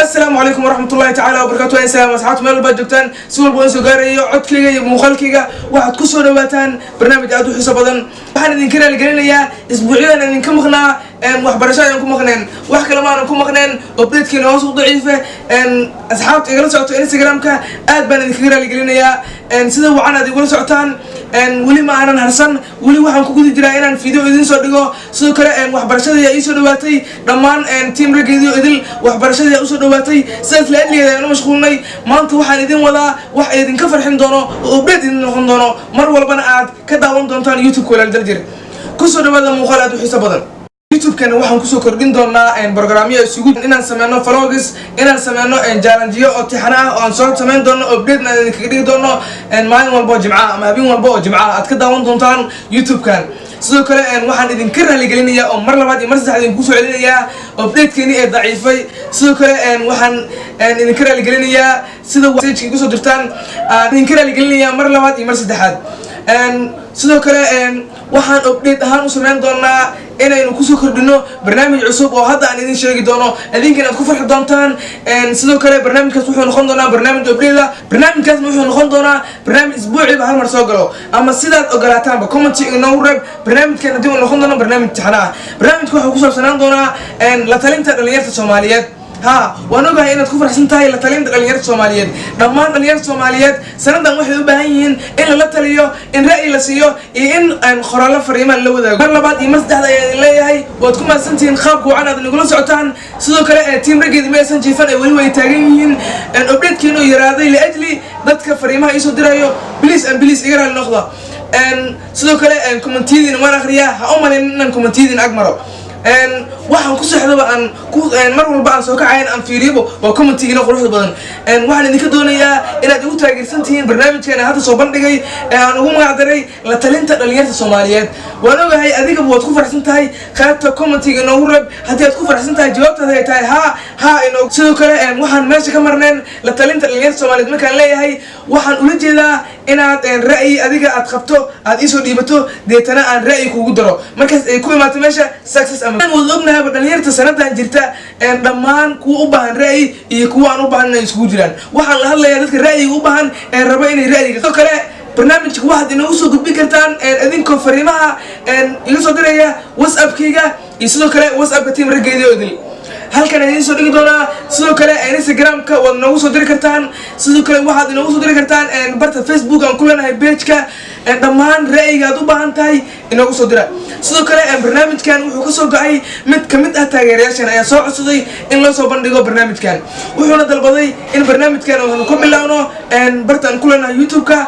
Asalaamu calaykum waraxmatullahi tacaala wabarakatu. Salaam asxaabta meel walbaad joogtaan, si walba waan soo gaarayo codkayga iyo muuqaalkayga. Waxaad ku soo dhawaataan barnaamij aad u xiiso badan. Waxaan idinka raaligelinayaa isbuucyadan idinka maqnaa. Waxbarasho ayaan ku maqneen, wax kale maanan ku maqneen. Updatekeena hoos u daciife. Asxaabta igala socoto Instagramka, aad baan idinkaga raaligelinayaa sida wacan aad igula socotaan. Weli ma aanan harsan, weli waxaan ku guda jiraa inaan video idin soo dhigo. Sidoo kale waxbarashadii ayaa iisoo dhawaatay. Dhammaan team raggeediyo idil waxbarashadii ayaa usoo dhawaatay, sidaas la adligeeda ayaan u mashquulnay. Maanta waxaan idin wadaa wax idinka farxin doono oo update idin noqon doono, mar walbana aad ka daawan doontaan YouTube-ka Walaal Daljir. Kusoo dhawaada muuqaal aad u xiiso badan. YouTube-kana waxaan kusoo kordhin doonaa programyo isugu inaan sameyno vlogs, inaan sameyno challengeyo oo tixana ah oo aan soo sameyn doono, update-na aan idinkaga dhigi doono maalin walba oo jimca ama habeen walba oo jimca aad ka daawan doontaan YouTube-kan. Sidoo kale waxaan idinka raaligelinayaa oo mar labaad iyo mar saddexaad idinku soo celinayaa update-keeni ee daciifay. Sidoo kale waxaan idinka raaligelinayaa sida message igu soo dirtaan, aan idinka raaligelinayaa mar labaad iyo mar saddexaad. Sidoo kale waxaan update ahaan u sameyn doonaa inaynu kusoo kordhino barnaamij cusub oo hadda aan idin sheegi doono, idinkana aad ku farxi doontaan. Sidoo kale barnaamijkaas wuxuu noqon doonaa barnaamij update ah. Barnaamijkaasna wuxuu noqon doonaa barnaamij isbuuciiba hal mar soo galo, ama sidaad ogolaataanba comment inoogu reeb barnaamijkan haddii uu noqon doono barnaamij taxana ah. Barnaamijka wuxuu ku saabsanaan doonaa la talinta dhalinyarta Soomaaliyeed. Ha, waan ogahay inaad ku faraxsan tahay la talinta dhalinyarta Soomaaliyeed. Dhammaan dhalinyarta Soomaaliyeed sanadan waxay u baahan yihiin in lala taliyo, in ra'yi la siiyo iyo in qoraallo fariimaan la wadaago. Mar labaad iyo mar saddexda ayaan idin leeyahay, waad ku mahadsantihiin qaabka wacan aad nagula socotaan. Sidoo kale team raggeedi ma aysan jiifan ee weli way taagan yihiin. Updatekiinu yaraaday liajli dadka fariimaha iisoo dirayo. Please and please, iga raali noqda. Sidoo kale commentiyadiina waan akhriyaa. Ha u malayn inaan commentiyadiina ag maro. Waxaan ku seexdaba, aan ku mar walba aan soo kacayan aan fiiriyabo, waa commentigiina quruxda badan. Waxaan idinka doonayaa inaad igu taageersan tihiin barnaamijkeena hadda soo bandhigay ee aan ugu magac daray la talinta dhalinyarta Soomaaliyeed. Waan ogahay adigaba waad ku faraxsan tahay. Qaybta commentiga inoogu reeb haddii aad ku faraxsan tahay, jawaabtaada ay tahay haa haa inoo. Sidoo kale waxaan meesha ka marneen la talinta dhalinyarta Soomaaliyeed markaan leeyahay, waxaan ula jeedaa inaad ra'yi adiga aad qabto aad iisoo dhiibato, deetana aan ra'yi kugu daro, markaas ay ku imaato meesha success. Ama wada ognahaba dhalinyarta sanadan jirta dhammaan kuwa u baahan ra'yi iyo kuwa aan u baahan inay isugu jiraan. Waxaan la hadlayaa dadka ra'yiga u baahan ee raba inay ra'yiga. Sidoo kale barnaamijka waxaad inoogu soo gudbin kartaan idinkoo fariimaha iga soo diraya WhatsAppkayga iyo sidoo kale WhatsAppka team raggeedii oo idil halkan idiin soo dhigi doonaa. Sidoo kale Instagramka waad inoogu soo diri kartaan. Sidoo kale waxaad inoogu soo diri kartaan barta Facebook aan ku leenahay pageka. Dhammaan ra'yiga aad u baahan tahay inoogu soo dira. Sidoo kale barnaamijkan wuxuu kasoo go'ay mid kamid ah taageerayaashan ayaa soo codsaday in loo soo bandhigo barnaamijkan, wuxuuna dalbaday in barnaamijkan aanu ku bilowno barta aan ku leenahay YouTube-ka.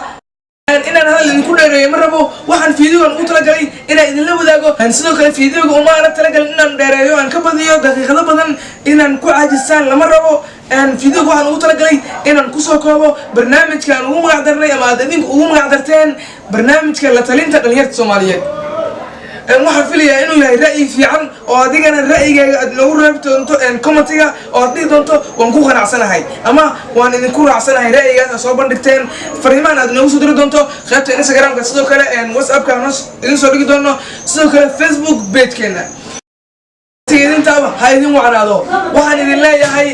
Inaan hadal idinku dheereeyo ma rabo. Waxaan fiideogan ugu talagalay inaan idinla wadaago. Sidoo kale fiideoga uma aana talagalin inaan dheereeyo, aan ka badiyo daqiiqado badan, inaan ku caajistaan lama rabo. Fiideoga waxaan ugu talagalay inaan kusoo koobo barnaamijka aan ugu magac darnay ama aad idinku ugu magac darteen barnaamijka la talinta dhalinyarta Soomaaliyeed. Waxaan filayaa inuu yahay ra'yi fiican oo adigana ra'yigaaga aad noogu reebi doonto commentiga oo aad dhihi doonto waan ku qanacsanahay ama waan idinku raacsanahay ra'yigaas aad soo bandhigteen. Fariimahan aad noogu soo diri doonto qaybta Instagramka, sidoo kale WhatsAppka aan idin soo dhigi doono, sidoo kale Facebook pagekeena. Idintaaba ha idin wacnaado. Waxaan idin leeyahay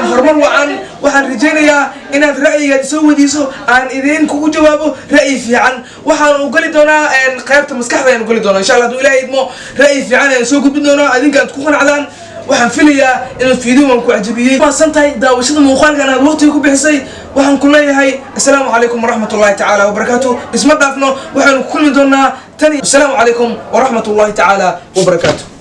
horumar wacan. Waxaan rajaynayaa inaad ra'yigaad soo wadiiso aan idin kugu jawaabo ra'yi fiican. Waxaan u geli doonaa qaybta maskaxda ayaan geli doonaa, insha Allah, hadduu Ilahay idmo. Ra'yi fiican ayaan soo gudbin doonaa, adinka aad ku qanacdaan. Waxaan filayaa inuu fiidiyogan ku cajabiyey. Maasan tahay daawashada muuqaalkan aad waqtiga ku bixisay. Waxaan ku leeyahay assalaamu calaykum waraxmat ullahi tacaala wabarakaatu. Isma dhaafno, waxaanu ku kulmi doonaa tani. Assalaamu calaykum waraxmat ullahi tacaala wabarakaatu.